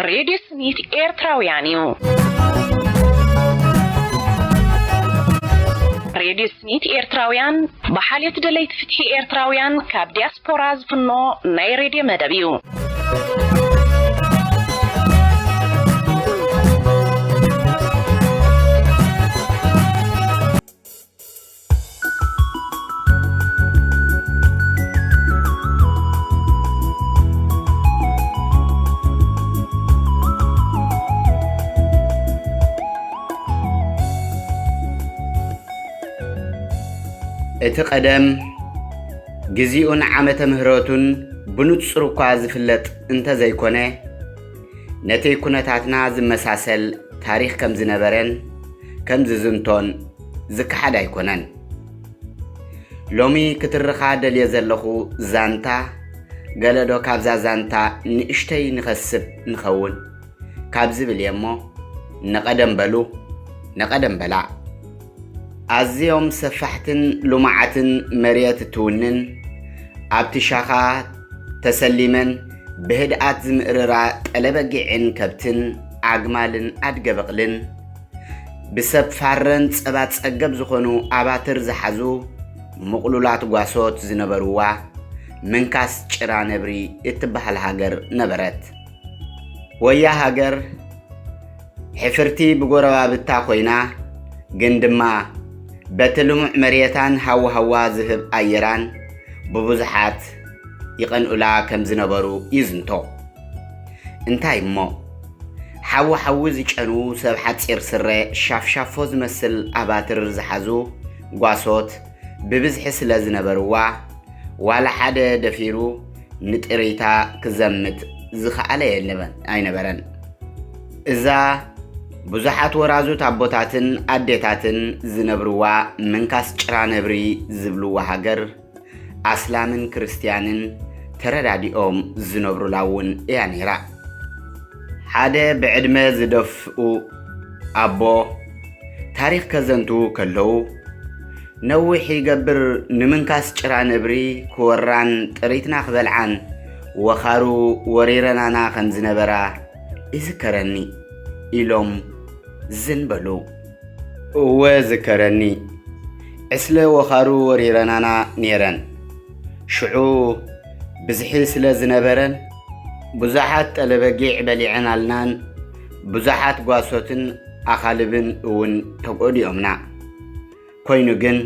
ሬድዮ ስኒት ኤርትራውያን እዩ። ሬድዮ ስኒት ኤርትራውያን ብሓልዮት ደለይቲ ፍትሒ ኤርትራውያን ካብ ዲያስፖራ ዝፍኖ ናይ ሬድዮ መደብ እዩ። እቲ ቀደም ግዜኡን ዓመተ ምህረቱን ብንጹር እኳ ዝፍለጥ እንተዘይኮነ፣ ነቲ ኩነታትና ዝመሳሰል ታሪኽ ከም ዝነበረን ከም ዝዝንቶን ዝከሓድ ኣይኮነን። ሎሚ ክትርኻ ደልየ ዘለኹ ዛንታ፣ ገለዶ ካብዛ ዛንታ ንእሽተይ ንኸስብ ንኸውን ካብ ዝብል እየ እሞ፣ ንቐደም በሉ፣ ንቐደም በላ። ኣዝዮም ሰፋሕትን ልሙዓትን መሬት እትውንን፣ ኣብቲ ሻኻ ተሰሊመን ብህድኣት ዝምእርራ ጠለበጊዕን ከብትን ዓግማልን ኣድገ በቕልን፣ ብሰብ ፋረን ጸባ ጸገብ ዝኾኑ ኣባትር ዝሓዙ ምቕሉላት ጓሶት ዝነበርዋ ምንካስ ጭራ ነብሪ እትበሃል ሃገር ነበረት። ወያ ሃገር ሕፍርቲ ብጎረባብታ ኮይና፣ ግን ድማ በቲ ልሙዕ መሬታን ሃዋሃዋ ዝህብ ኣየራን ብብዙሓት ይቐንኡላ ከም ዝነበሩ ይዝንቶ። እንታይ እሞ፣ ሓዊ ሓዊ ዝጨኑ ሰብ ሓጺር ስረ ሻፍሻፎ ዝመስል ኣባትር ዝሓዙ ጓሶት ብብዝሒ ስለ ዝነበርዋ፣ ዋላ ሓደ ደፊሩ ንጥሪታ ክዘምት ዝኸኣለ የለበን፣ ኣይነበረን። እዛ ብዙሓት ወራዙት ኣቦታትን ኣዴታትን ዝነብርዋ ምንካስ ጭራ ነብሪ ዝብልዋ ሃገር፣ ኣስላምን ክርስትያንን ተረዳዲኦም ዝነብሩላ እውን እያ ነይራ። ሓደ ብዕድመ ዝደፍኡ ኣቦ ታሪኽ ከዘንትዉ ከለዉ፣ ነዊሕ ይገብር ንምንካስ ጭራ ነብሪ ክወራን ጥሪትና ክበልዓን ወኻሩ ወሪረናና ከም ዝነበራ ይዝከረኒ ኢሎም ዝን በሉ። እወ ዝከረኒ፣ ዕስለ ወኻሩ ወሪረናና ኔረን። ሽዑ ብዝሒ ስለ ዝነበረን ብዙሓት ጠለበጊዕ በሊዐናልናን ብዙሓት ጓሶትን ኣኻልብን እውን ተጎዲኦምና። ኮይኑ ግን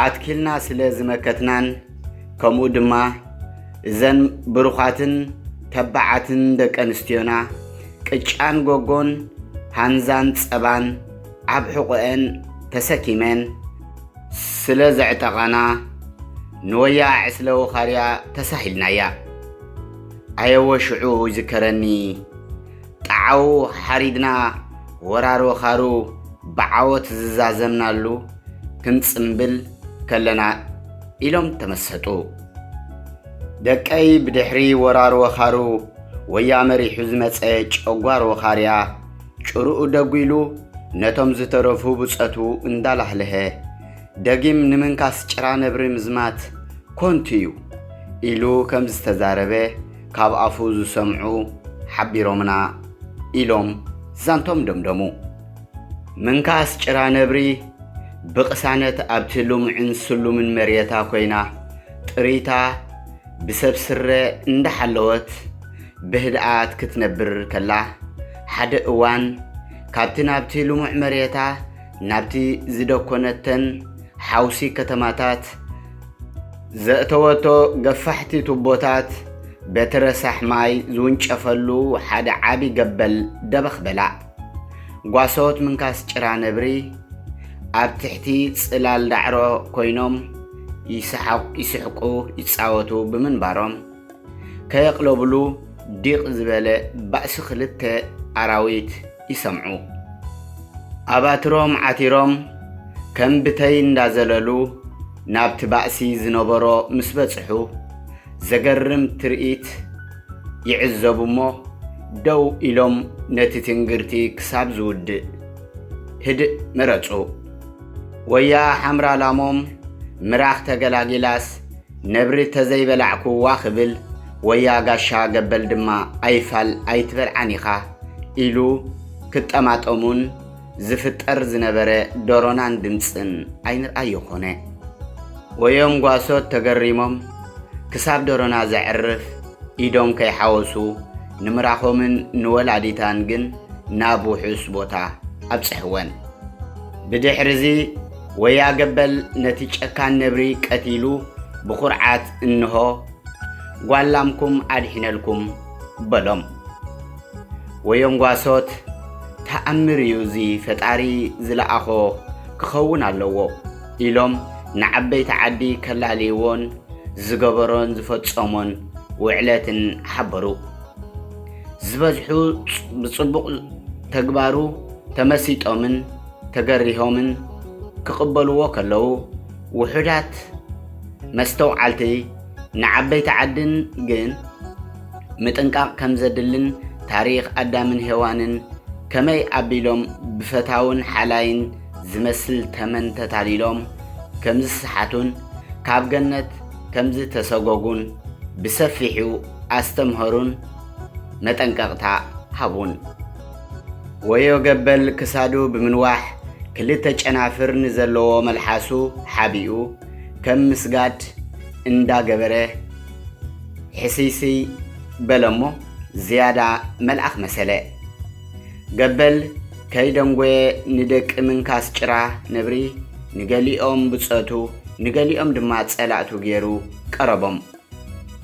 ኣትኪልና ስለ ዝመከትናን ከምኡ ድማ እዘን ብሩኻትን ተባዓትን ደቂ ኣንስትዮና ቅጫን ጎጎን ሃንዛን ጸባን ኣብ ሕቖኤን ተሰኪመን ስለ ዘዕጠቓና፣ ንወያ ዕስለ ወኻርያ ተሳሂልናያ። ኣየወ ሽዑ ይዝከረኒ፣ ጣዓው ሓሪድና ወራር ወኻሩ ብዓወት ዝዛዘምናሉ ክንጽምብል ከለና ኢሎም ተመሰጡ። ደቀይ ብድሕሪ ወራር ወኻሩ ወያ መሪሑ ዝመጸ ጨጓር ወኻርያ ጭርኡ ደጒሉ ነቶም ዝተረፉ ብጸቱ እንዳላህለሀ፣ ደጊም ንምንካስ ጭራ ነብሪ ምዝማት ኮንቱ እዩ ኢሉ ከም ዝተዛረበ ካብ ኣፉ ዝሰምዑ ሓቢሮምና ኢሎም ዛንቶም ደምደሙ። ምንካስ ጭራ ነብሪ ብቕሳነት ኣብቲ ልሙዕን ስሉምን መሬታ ኮይና ጥሪታ ብሰብ ስረ እንዳሓለወት ብህድኣት ክትነብር ከላ፣ ሓደ እዋን ካብቲ ናብቲ ልሙዕ መሬታ ናብቲ ዝደኮነተን ሓውሲ ከተማታት ዘእተወቶ ገፋሕቲ ቱቦታት በቲ ረሳሕ ማይ ዝውንጨፈሉ ሓደ ዓቢ ገበል ደበኽ በላ። ጓሶት ምንካስ ጭራ ነብሪ ኣብ ትሕቲ ጽላል ዳዕሮ ኮይኖም ይስሓቕ-፣ ይስሕቁ፣ ይጻወቱ ብምንባሮም፣ ከየቕለብሉ ዲቕ ዝበለ ባእሲ ክልተ ኣራዊት ይሰምዑ። ኣባትሮም ዓቲሮም ከም ብተይ እንዳዘለሉ ናብቲ ባእሲ ዝነበሮ ምስ በጽሑ፣ ዘገርም ትርኢት ይዕዘቡ እሞ፣ ደው ኢሎም ነቲ ትንግርቲ ክሳብ ዝውድእ ህድእ መረጹ። ወያ ሓምራ ላሞም ምራኽ ተገላጊላስ፣ ነብሪ ተዘይበላዕኩዋ ክብል፣ ወያ ጋሻ ገበል ድማ ኣይፋል ኣይትበልዓን ኢኻ ኢሉ ክጠማጠሙን ዝፍጠር ዝነበረ ዶሮናን ድምፅን ኣይንርኣዮ ኾነ። ወዮም ጓሶት ተገሪሞም ክሳብ ዶሮና ዘዕርፍ ኢዶም ከይሓወሱ ንምራኾምን ንወላዲታን ግን ናብ ውሑስ ቦታ ኣብፅሕወን። ብድሕርዚ ወያ ገበል ነቲ ጨካን ነብሪ ቀቲሉ ብኹርዓት እንሆ ጓላምኩም ኣድሒነልኩም በሎም። ወዮም ጓሶት ተኣምር እዩ እዚ ፈጣሪ ዝለኣኾ ክኸውን ኣለዎ ኢሎም ንዓበይቲ ዓዲ ከላልይዎን ዝገበሮን ዝፈጸሞን ውዕለትን ሓበሩ። ዝበዝሑ ብጽቡቕ ተግባሩ ተመሲጦምን ተገሪሆምን ክቕበልዎ ከለዉ ውሑዳት መስተውዓልቲ ንዓበይቲ ዓድን ግን ምጥንቃቕ ከም ዘድልን ታሪኽ ኣዳምን ሄዋንን ከመይ ኣቢሎም ብፈታውን ሓላይን ዝመስል ተመን ተታሊሎም ከም ዝሰሓቱን ካብ ገነት ከም ዝተሰጎጉን ብሰፊሑ ኣስተምሀሩን መጠንቀቕታ ሃቡን። ወዮ ገበል ክሳዱ ብምንዋሕ ክልተ ጨናፍር ንዘለዎ መልሓሱ ሓቢኡ ከም ምስጋድ እንዳገበረ ሕስይስይ በለሞ ዝያዳ መልኣኽ መሰለ። ገበል ከይደንጎየ ንደቂ ምንካስ ጭራ ነብሪ ንገሊኦም ብጸቱ ንገሊኦም ድማ ጸላእቱ ገይሩ ቀረቦም።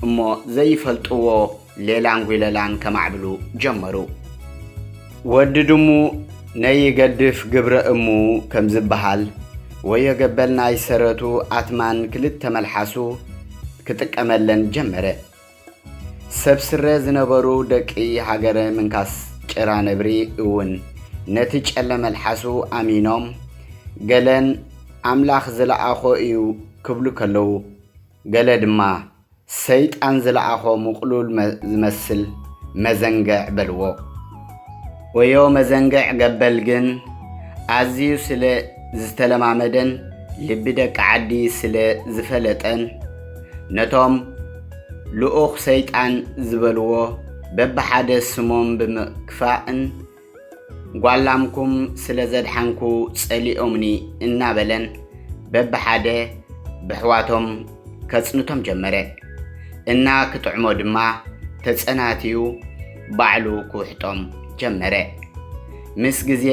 እሞ ዘይፈልጥዎ ሌላን ጒለላን ከማዕብሉ ጀመሩ። ወዲ ድሙ ነይገድፍ ግብረ እሙ ከም ዝበሃል ወዮ ገበል ናይ ሰረቱ ኣትማን ክልተ መልሓሱ ክጥቀመለን ጀመረ። ሰብ ስረ ዝነበሩ ደቂ ሃገረ ምንካስ ጭራ ነብሪ እውን ነቲ ጨለ መልሓሱ ኣሚኖም ገለን ኣምላኽ ዝለኣኾ እዩ ክብሉ ከለዉ ገለ ድማ ሰይጣን ዝለኣኾ ምቕሉል ዝመስል መዘንግዕ በልዎ። ወዮ መዘንግዕ ገበል ግን ኣዝዩ ስለ ዝተለማመደን ልቢ ደቂ ዓዲ ስለ ዝፈለጠን ነቶም ልኡኽ ሰይጣን ዝበልዎ በብሓደ ስሞም ብምክፋእን ጓላምኩም ስለ ዘድሓንኩ ጸሊኦምኒ እናበለን በብሓደ ብሕዋቶም ከጽንቶም ጀመረ። እና ክጥዕሞ ድማ ተጸናትዩ ባዕሉ ክውሕጦም ጀመረ። ምስ ግዜ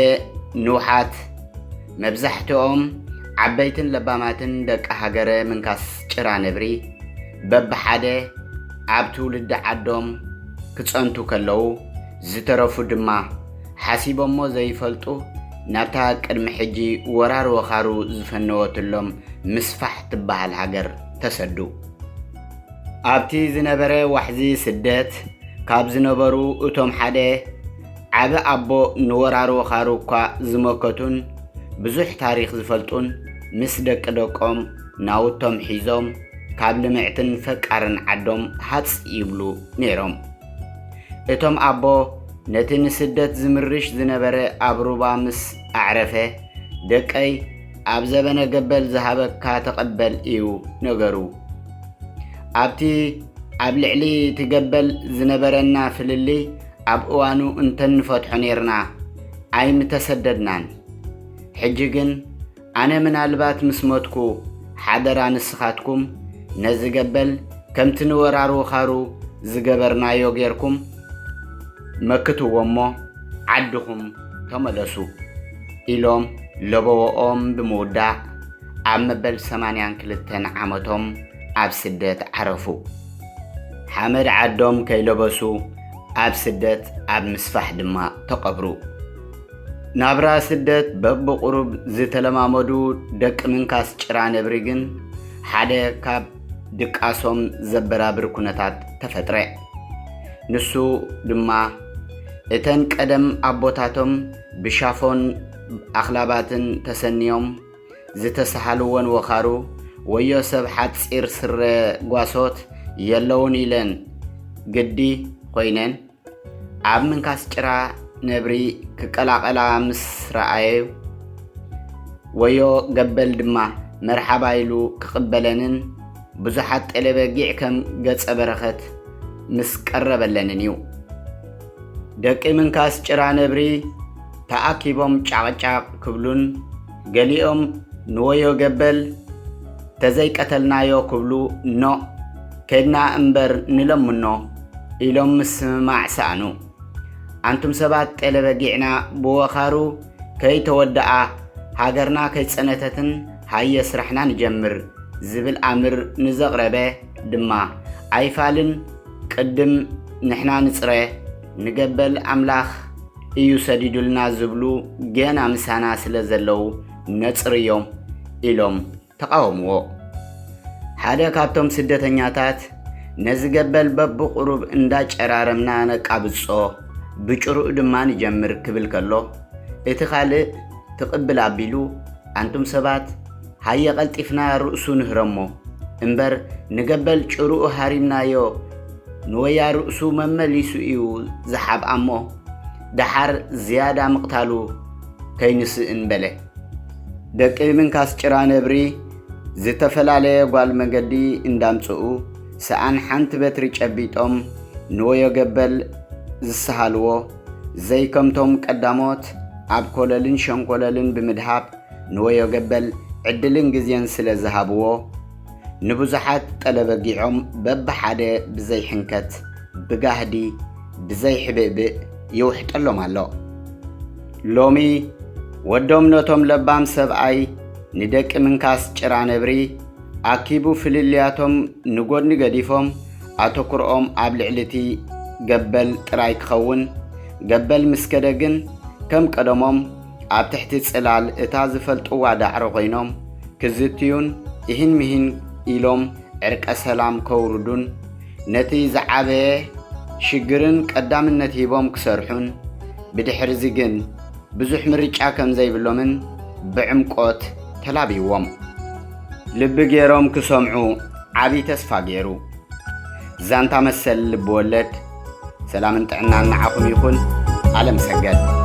ንውሓት መብዛሕትኦም ዓበይትን ለባማትን ደቂ ሃገረ ምንካስ ጭራ ነብሪ በብሓደ ኣብ ትውልዲ ዓዶም ክጸንቱ ከለዉ ዝተረፉ ድማ ሓሲቦሞ ዘይፈልጡ ናብታ ቅድሚ ሕጂ ወራር ወኻሩ ዝፈነወትሎም ምስፋሕ ትበሃል ሃገር ተሰዱ። ኣብቲ ዝነበረ ዋሕዚ ስደት ካብ ዝነበሩ እቶም ሓደ ዓቢ ኣቦ ንወራር ወኻሩ እኳ ዝመከቱን ብዙሕ ታሪኽ ዝፈልጡን ምስ ደቂ ደቆም ናውቶም ሒዞም ካብ ልምዕትን ፈቃርን ዓዶም ሃጽ ይብሉ ነይሮም። እቶም ኣቦ ነቲ ንስደት ዝምርሽ ዝነበረ ኣብ ሩባ ምስ ኣዕረፈ ደቀይ ኣብ ዘበነ ገበል ዝሃበካ ተቐበል እዩ ነገሩ። ኣብቲ ኣብ ልዕሊ እቲ ገበል ዝነበረና ፍልልይ ኣብ እዋኑ እንተንፈትሖ ኔርና ኣይምተሰደድናን። ሕጂ ግን ኣነ ምናልባት ምስ መትኩ ሓደራ ንስኻትኩም ነዚ ገበል ከምቲ ንወራር ወኻሩ ዝገበርናዮ ጌርኩም መክትዎ እሞ ዓድኹም ተመለሱ ኢሎም ለበወኦም ብምውዳእ ኣብ መበል ሰማንያን ክልተን ዓመቶም ኣብ ስደት ዓረፉ። ሓመድ ዓዶም ከይለበሱ ኣብ ስደት ኣብ ምስፋሕ ድማ ተቐብሩ። ናብራ ስደት በብቑሩብ ዝተለማመዱ ደቂ ምንካስ ጭራ ነብሪ ግን ሓደ ካብ ድቃሶም ዘበራብር ኩነታት ተፈጥረ። ንሱ ድማ እተን ቀደም ኣቦታቶም ብሻፎን ኣኽላባትን ተሰንዮም ዝተሰሃልወን ወኻሩ ወዮ ሰብ ሓጺር ስረ ጓሶት የለውን ኢለን ግዲ ኮይነን ኣብ ምንካስ ጭራ ነብሪ ክቀላቐላ ምስ ረኣየዩ ወዮ ገበል ድማ መርሓባ ኢሉ ክቕበለንን ብዙሓት ጤለበጊዕ ከም ገጸ በረኸት ምስ ቀረበለንን እዩ። ደቂ ምንካስ ጭራ ነብሪ ተኣኪቦም ጫቕጫቕ ክብሉን፣ ገሊኦም ንወዮ ገበል ተዘይቀተልናዮ ክብሉ፣ ኖእ፣ ከድና እምበር ንለምኖ ኢሎም ምስምማዕ ሰኣኑ። ኣንቱም ሰባት ጤለ በጊዕና ብወኻሩ ከይተወደኣ፣ ሃገርና ከይጸነተትን ሃየ ስራሕና ንጀምር ዝብል ኣምር ንዘቕረበ ድማ ኣይፋልን፣ ቅድም ንሕና ንጽረ፣ ንገበል ኣምላኽ እዩ ሰዲዱልና ዝብሉ ገና ምሳና ስለ ዘለዉ ነጽርዮም ኢሎም ተቓወምዎ። ሓደ ካብቶም ስደተኛታት ነዚ ገበል በብቑሩብ እንዳጨራረምና ነቃብጾ፣ ብጭሩኡ ድማ ንጀምር ክብል ከሎ፣ እቲ ካልእ ትቕብል ኣቢሉ፣ ኣንቱም ሰባት፣ ሃየ ቀልጢፍና ርእሱ ንህረሞ እምበር፣ ንገበል ጭሩኡ ሃሪምናዮ፣ ንወያ ርእሱ መመሊሱ እዩ ዝሓብኣሞ፣ ደሓር ዝያዳ ምቕታሉ ከይንስእን በለ። ደቂ ምንካስ ጭራ ነብሪ ዝተፈላለየ ጓል መገዲ እንዳምጽኡ፣ ሰኣን ሓንቲ በትሪ ጨቢጦም ንወዮ ገበል ዝሰሃልዎ፣ ዘይከምቶም ቀዳሞት ኣብ ኮለልን ሸንኮለልን ብምድሃብ ንወዮ ገበል ዕድልን ግዜን ስለ ዝሃብዎ፣ ንብዙሓት ጠለበጊዖም በብሓደ ብዘይሕንከት፣ ብጋህዲ፣ ብዘይሕብእብእ ይውሕጠሎም ኣሎ። ሎሚ ወዶም ነቶም ለባም ሰብኣይ ንደቂ ምንካስ ጭራ ነብሪ ኣኪቡ ፍልልያቶም ንጎድኒ ገዲፎም ኣተኩሮኦም ኣብ ልዕሊ እቲ ገበል ጥራይ ክኸውን፣ ገበል ምስ ከደ ግን ከም ቀደሞም ኣብ ትሕቲ ጽላል እታ ዝፈልጥዋ ዳዕሮ ኮይኖም ክዝትዩን እሂን ምሂን ኢሎም ዕርቀ ሰላም ከውርዱን ነቲ ዝዓበየ ሽግርን ቀዳምነት ሂቦም ክሰርሑን ብድሕርዚ ግን ብዙሕ ምርጫ ከም ዘይብሎምን ብዕምቆት ተላብይዎም። ልቢ ገይሮም ክሰምዑ ዓቢ ተስፋ ገይሩ። ዛንታ መሰል ልቢ ወለድ። ሰላምን ጥዕናን ንዓኹም ይኹን። ኣለም ሰገድ።